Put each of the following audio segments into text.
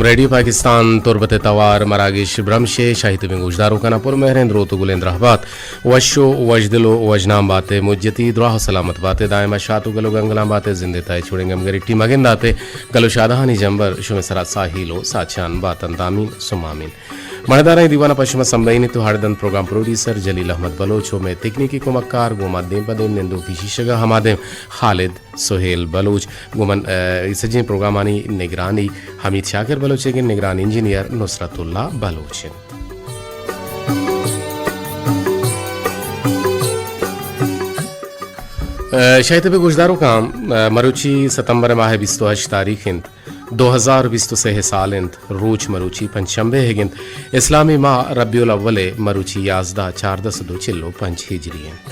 ریڈیو پاکستان تربت ءِ توار مراگش برمش ءِ شاہی تبیں گوشداروکاں پر مہریں دروت ءُ گلیں درہبات۔ وش ءُ وشدل ءُ وشنام بات ئے، مجتی دراہ ءُ سلامت بات ئے، دائم ءَ شات ءُ گل ءُ گنگلاں بات ئے، زند ءِ تہا چوڑیں گمگریٹی مگندات ئے، گل ءُ شادہانی جمبر شمئے سرا ساہیل ءُ ساچان باتنت۔ آمین ثم آمین۔ مڑداراں اے دیوان ءَ پہ شما سمبہینیت ءُ ہڑدنت پروگرام پروڈیوسر جلیل احمد بلوچ ءُ مئے تکنیکی کمکار گوں ما دیم پہ دیم نندوکی شیشگ ءَ ہمادیم خالد سہیل بلوچ۔ گوں من، ءَ، اے سجیں پروگرامانی نگرانی حمید شاکر بلوچ ءَ گیں، نگران انجینئر نصرت اللہ بلوچ انت۔ ءَ، شاہی تبیں گوشداروکاں، ءَ، مروچی ستمبر ءِ ماہ ءِ بیست ءُ ہشت تاریخ انت، دو ہزار بیست ءُ سئے ءِ سال انت، روچ مروچی پنچ شنبے ئیگ انت، اسلامی ماہ ربیع الاول ءِ مروچی یازدہ، چاردہ سد ءُ چل ءُ پنچ ہجری انت۔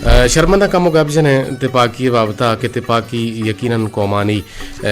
ءَ، شرمنداں کمو گپ جنیں تپاکی ءِ بابت ءَ کہ تپاکی یقیناً قومانی، ءَ،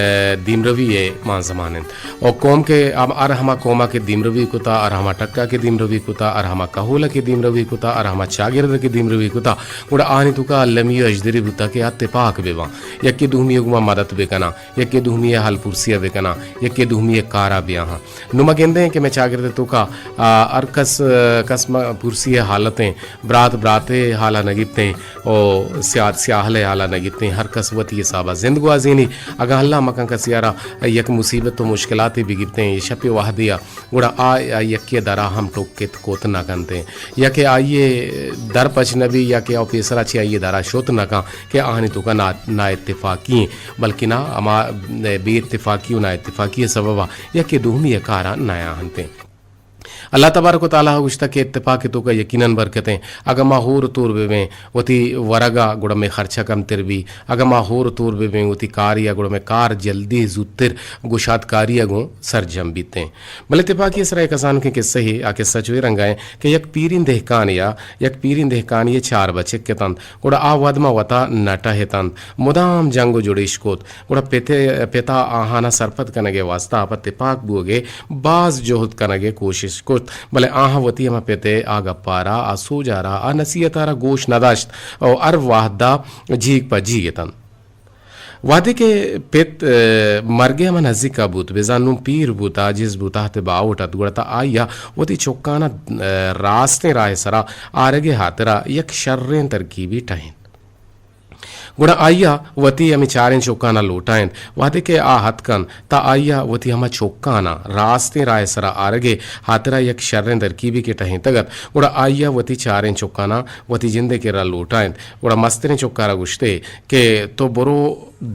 دیمروی ءِ مانزمان انت۔ ءُ قوم کہ ہم، ہر ہما قوم ءَ کہ دیمروی کتا، ہر ہما ٹک ءَ کہ دیمروی کتا، ہر ہما کہول ءَ کہ دیمروی کتا، ہر ہما چاگرد ءَ کہ دیمروی کتا، گڑا آہانی توکا المی ءُ اژدری بوتا کہ آ تپاک بہ باں، یکے دومی ءَ گوما مدد بہ کناں، یکے دومی ءِ حال پرسی ءَ بہ کناں، یکے دومی ءِ کار ءَ بیاہاں۔ نوں ما گندیں کہ مئے چاگرد ءِ توکا، آ، ہر کس، آ، کس ما پرسی ءِ حالتیں، برات برات ءِ حال ءَ نہ گیتیں، او سیاد سیاہل ءِ حال ءَ نہ گیتیں، ہر کس وتی حساب ءَ زند گوازینی۔ اگاں اللہ مکن کسے ءَ را یک مصیبت ءُ مشکلاتے بہ گیپتیں، اے شپے وہدے ءَ، گڑا آ، آ یکے ءِ در ءَ ہم ٹک کت کت نہ کنتیں، یا کہ آئی ءِ در پچ نہ بی، یا کہ آ پیسرا چہ آئی ءِ در ءَ شت نہ کن کہ آہانی توکا نا-، نااتفاقی ایں، بلکنا ہما بے اتفاقی ءُ نااتفاقی ءِ سبب ءَ یکے دومی ءِ کار ءَ نیاہنتیں۔ اللہ تبارک و تعالی ءَ گوشتگ کہ اتفاق ءِ توکا یقیناً برکتیں۔ اگاں ما ہور و تور بہ بیں وتی ورگ ءَ، گڑا مئے خرچہ کمتر بی۔ اگاں ما ہور و تور بہ بیں وتی کارے ءَ، گڑا مئے کار جلدی، زوتر، گشادکاری ءَ گوں سرجم بیتیں۔ بلے تپاکی ءِ سرا یک کسانکیں کسہ یے، آ کسہ چو اے رنگ ءَ ایں کہ یک پیریں دہکانے ءَ یک پیریں دہکانے ءِ چار بچک اتنت، گڑا آ وت ماں وتا نہ ٹہتنت، مدام جنگ و جڑیش کت، گڑا پت ءَ، پت ءَ آہاناں سرپد کنگ ءِ واستا پہ تپاک بوگ ءِ باز جہد کنگ ءِ کوشش کت، بلے آہاں وتی ہما پت ءِ آ گپ ءَ را، آ سوج ءَ را، آ نصیحت ءَ را گوش نہ داشت و ہر وہد ءَ جیگ پہ جیگ اتنت۔ وہدے کہ پت، ءَ، مرگ ءِ ہما نزیک ءَ بوت، بزاں نوں پیر بوت، عاجز بوت، تحت باہوٹ ات، گڑا تاں آئی ءَ وتی چکاناں، ءَ، راستیں راہ ءِ سرا آرگ ءِ ہاترا یک شریں ترکیبے ٹہینت۔ گڑا آئی ءَ وتی ہمے چاریں چکاناں لوٹائینت۔ وہدے کہ آ اتکنت، تاں آئی ءَ وتی ہما چکاناں راستیں راہ ءِ سرا آرگ ءِ ہاترا یک شریں ترکیبے کہ ٹہینتگ ات، گڑا آئی ءَ وتی چاریں چکاناں وتی جند ءِ کرا لوٹائینت۔ گڑا مستریں چک ءَ را گوشت ئے کہ تو برو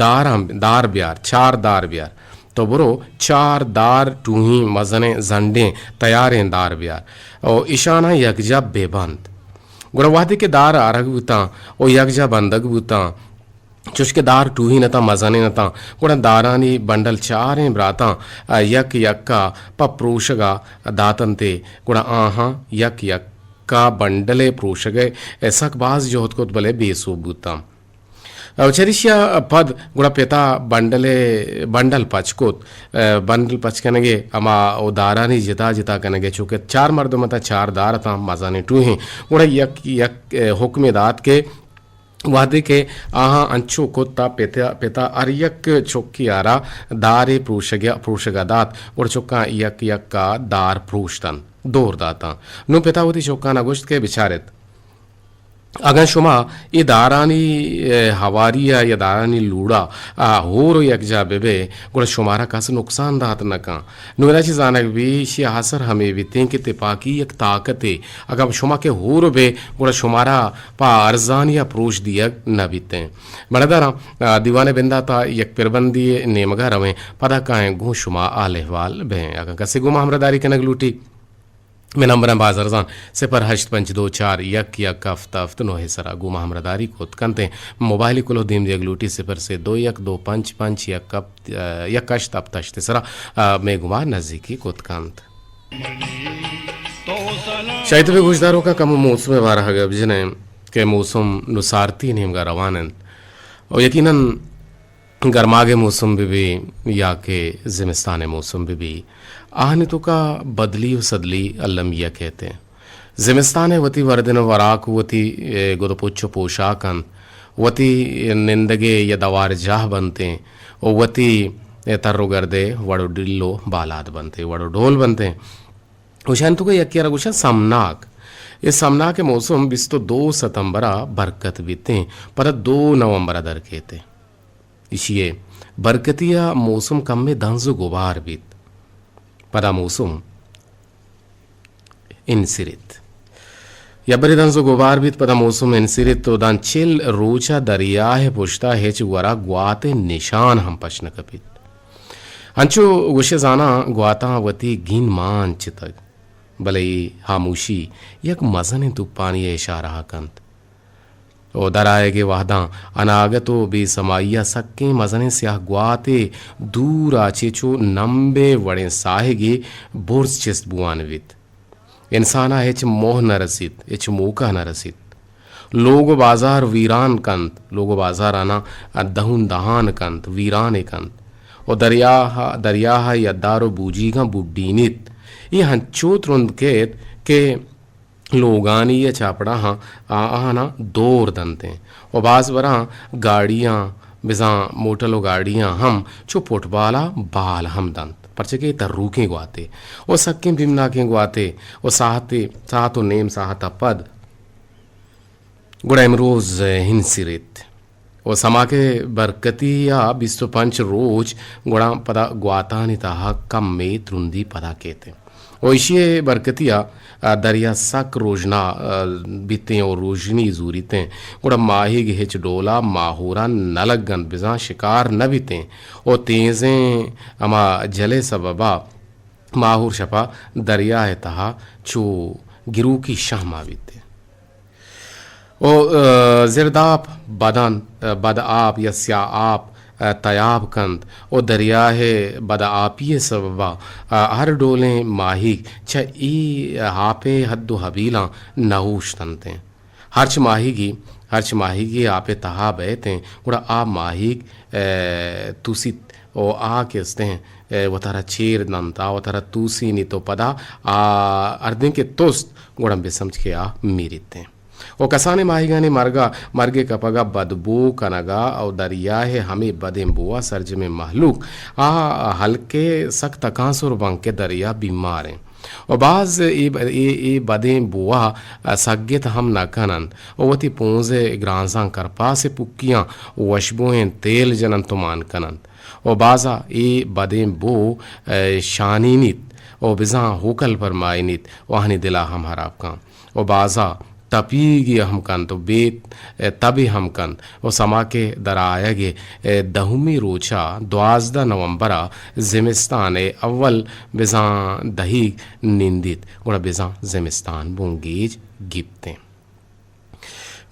داراں، دار بیار، چار دار بیار۔ تو برو چار دار ٹوہیں مزنیں زنڈیں تیاریں دار بیار و ایشاناں یکجاہ بہ بند۔ گڑا وہدے کہ دار آرگ بوتاں و یکجاہ بندگ بوتاں، چوش کہ دار ٹوہیں اتاں، مزنیں اتاں، گڑا دارانی بنڈل چاریں براتاں، آ، یک یک ءَ پہ پروشگ ءَ داتنت ئے، گڑا آہاں یک یک ءَ بنڈل ءِ پروشگ ءَ سک باز جہد کت، بلے بے سوب بوتاں۔ و چریشی ءَ پد گڑا پت ءَ بنڈل ءِ، بنڈل پچ کت، ءَ، بنڈل پچ کنگ ءِ ہما و دارانی جتا جتا کنگ ءِ، چونکہ چار مردم اتاں، چار دار اتاں، مزنیں ٹوہیں، گڑا یک یک، ءَ، حکمے دات کہ وہدے کہ آہاں انچو کت، تاں پت ءَ، پت ءَ ہر یک چکے ءَ را دارے پروشگ ءَ، پروشگ ءَ دات، گڑا چکاں یک یک ءَ دار پروشتنت، دور داتاں۔ نوں پت ءَ وتی چکاناں گوشت کہ بچار ات، اگاں شما اے دارانی، ءَ، ہواری ءَ یا دارانی لوڑ ءَ، ءَ، ہور و یکجاہ بہ بئے، گڑا شمارا کس نقصان دات نہ کن۔ نوں ادا چہ زانگ بی، ایشی ءِ اثر ہمے بیتیں کہ تپاکی یک طاقتے۔ اگاں شما کہ ہور بئے، گڑا شمارا پہ ارزانی ءَ پروش دیگ نہ بیتیں۔ بڑداراں، ءَ، دیوان ءِ بندات ءَ یک پربندی ءِ نیمگ ءَ رویں، پدا کائیں گوں شما حال احوال بئیں۔ اگاں کسے گوں ما ہمراہداری کنگ لوٹی، مئے نمبراں باز ارزان، صفر ہشت پنچ دو چار یک یک ہفت ہفت نو ءِ سرا گوں ما ہمراہداری کت کنت۔ موبائلی کلوہ دیم دیگ لوٹی، صفر سے دو یک دو پنچ پنچ یک ہفت، ءَ، یک ہشت ہفت ہشت ءِ سرا، ءَ، مئے گوما نزیکی کت کنت۔ شاہی تبیں گوشداروکاں، کمو موسم ءِ بارہ ءَ گپ جنیں کہ موسم نوں سارتی ءِ نیمگ ءَ روان انت و یقیناً گرماگ ءِ موسم بہ بی یا کہ زمستان ءِ موسم بہ بی، آہانی توکا بدلی و سدلی المی ءَ کیت۔ زمستان ءِ وتی وردن و وراک و وتی، ءَ، گد و پچ و پوشاک انت وتی نندگے یا دوار جاہ بنتیں و وتی تر و گردے وڑ و ڈل و بالاد بنتیں، وڑ و ڈول بنتیں۔ اوشانی توکا یکے ءَ را گوشاں سمناک۔ اے سمناک ءِ موسم بیست و دو ستمبر ءَ برکت بیتیں، پدا دو نومبر ءَ در کیتیں۔ ایشی ءِ برکتی ءَ موسم کمے دنز و گبار بیت۔ پدا موسم انسریت۔ یک برے دنز و گبار بیت، پدا موسم انسریت و داں چل روچ ءَ دریا ءِ پشت ءَ ہچ گورا گوات ءِ نشان ہم پش نہ کپیت۔ انچو گوشے زاناں گواتاں وتی گین مان چتگ، بلے اے ہاموشی یک مزنیں توپانے ءِ اشارہ ءَ کنت۔ و درآیگ ءِ وہداں اناگت و بے سمائی ءَ سکیں مزنیں سیاہ گواتے دور ءَ چہ چو نمبے وڑیں ساہگے برز چست بوان بیت۔ انسان ءَ ہچ موہ نہ رسیت، ہچ موقع نہ رسیت۔ لوگ و بازار ویران کنت، لوگ و بازاراناں دہون دہان کنت، ویران ءَ کنت۔ و دریا ءَ، دریا ءَ یدار و بوجیگاں بڈینیت۔ اے ہنچو ترند کیت کہ لوگانی ءِ چاپڑاہاں آہاناں دور دنتیں و باز براں گاڑیاں، بزاں موٹل و گاڑیاں ہم چو فٹبال ءَ بال ہم دنت، پرچہ کہ اے تروکیں گواتے و سکیں بیمناکیں گواتے و ساہتے، ساہت و نیم ساہت ءَ پد گڑا امروز ہنسریت۔ و سماک ءِ برکتی ءَ بیست و پنچ روچ گڑا پدا گواتانی تہا کمے ترندی پدا کیت۔ و ایشی ءِ برکتی ءَ، آ، دریا سک روژنا، آ، بیتیں و روژنی زوریتیں۔ گڑا ماہیگ ہچ ڈولا ماہورا نہ لگنت، بزاں شکار نہ بیتیں۔ و تیزیں ہما جلے سببا ماہور شپا دریا ءِ تہا چو گروکی شہما بیتیں۔ و، آ، زرداپ بدن، آ، بد آپ یا سیاہ آپ، آ، تیاب کنت و دریا ءِ بد آپی ءِ سببا، آ، ہر ڈولیں ماہیگ چہ اے آپ ءِ حد و حبیلاں نہ اوشتنتیں۔ ہرچ ماہیگی، ہرچ ماہیگی آپ ءِ تہا بئیتیں، گڑا آ ماہیگ، آ، توسیت و آ کہ استیں، آ، وتارا چیر دنت، آ وتارا توسینیت و پدا آ ہردیں کہ توست، گڑا بہ سمجھ کہ آ میریتیں۔ و کسانیں ماہیگانی مرگ ءَ، مرگ ءِ کپگ ءَ بدبو کنگ ءَ و دریا ءِ ہمے بدیں بو ءَ سرجمیں مہلوک آ ہلک ءَ سک تکانسر بنت کہ دریا بیماریں۔ و باز اے ب-، اے، اے بدیں بو ءَ سگت ہم نہ کننت و وتی پونز ءِ گرانزاں کرپاس ءِ پکیاں وشبوئیں تیل جننت و مان کننت۔ و بازا اے بدیں بو، اے، شانینیت و بزاں ہوکل پرمائینیت و آہانی دل ءَ ہم ہراب کنت۔ و بازا تپیگی ہم کنت و بے تبی ہم کنت و سماک ءِ درآیگ ءِ دہمی روچ ءَ دوازدہ نومبر ءَ زمستان ءِ اول بزاں دہیگ نندیت، گڑا بزاں زمستان بنگیج گیپتیں۔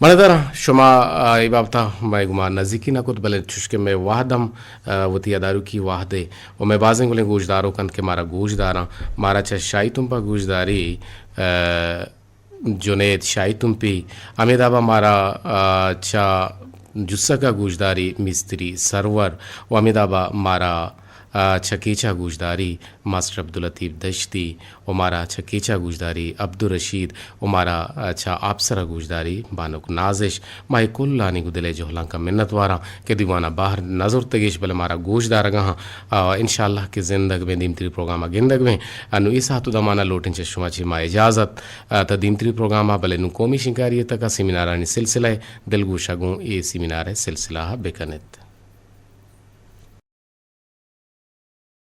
بلے دراں شما، آ، اے بابت ءَ مئے گما نزیکی نہ کت، بلے چوشکہ مئے وہد ہم، آ، وتی اداروکی وہدے و مئے بازیں گلیں گوشداروک انت کہ مارا گوش داراں، مارا چہ شاہی تمپ ءَ گوشداری، آ، جنید شاہی تمپی، ہمے دابا مارا، آ، چہ جسک ءَ گوشداری مستری سرور و ہمے دابا مارا، آ، چہ کیچ ءَ گوشداری ماسٹر عبداللطیف دشتی و مارا چہ کیچ ءَ گوشداری عبدالرشید و مارا، آ، چہ آپسر ءَ گوشداری بانک نازش۔ ما اے کلانی گوں دل ءِ جہلانک ءَ منت واراں کہ دیوان ءَ بہر نہ زرتگیش، بلے مارا گوش دارگ ءَ آں۔ آ، انشاءاللہ کہ زندگ بیں، دیمتری پروگرام ءَ گندگ بیں۔ انوں اے ساعت و دمان ءَ لوٹیں چہ شما چہ ما اجازت، آ، تا دیمتری پروگرام ءَ، بلے نوں قومی شنکاری ءِ تک ءَ سیمینارانی سلسلہ ءِ دلگوش ءَ گوں اے سیمینار ءِ سلسلہ ءَ بکنت۔